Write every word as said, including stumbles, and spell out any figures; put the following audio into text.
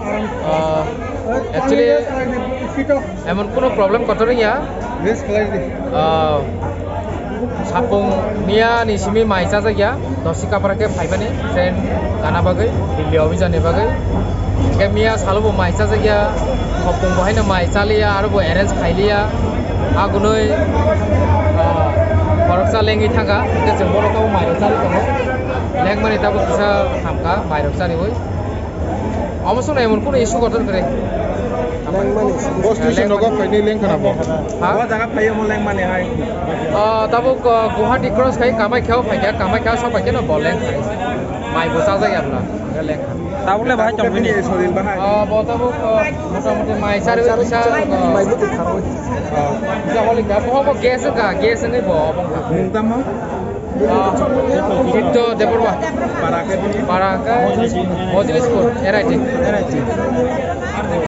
Ah, actually, emon kuno problem kotor ya. Ah, sapung miya ni simi mai chajak ya. Dosi kapra ke phaibani train kana bagwi, Delhi obijan ni bagwi. Ke miya salo bo mai chajak ya. Khopung bo haino mai chaliya, aro bo arrange khailiya. Agunoi, ah, khoroksa lengwi thangka, ke chwng bono tamo mai rok chali tongo. Lengmani tabo kisa hamka, mai rok chaliwi. Omo song emon kuno issue kotor kwrwi. Lengmani. Bo station nogo phaini lengkhana bo. Ha? Bo jaga phaio mo lengmani hai. Ah, tabuk, ah, Guwahati cross khai Kamaikhyao phaikha, Kamaikhyao sok phaikhe no bo lengkhai. Mai bo chajak ya bla, lengkha. Tabuk le bahai tongmani. Ah, bo tabuk, ah, mota moti mai chari kisa, ah, mai bo twi khangwi. Ah, kisa holik da, bo bo gas wngkha, gas wngwi bo obo wngkha. Mung tamo? Ah, Tito Debbarma. Para ke? Para ke Mojlispur, R I T. R I T.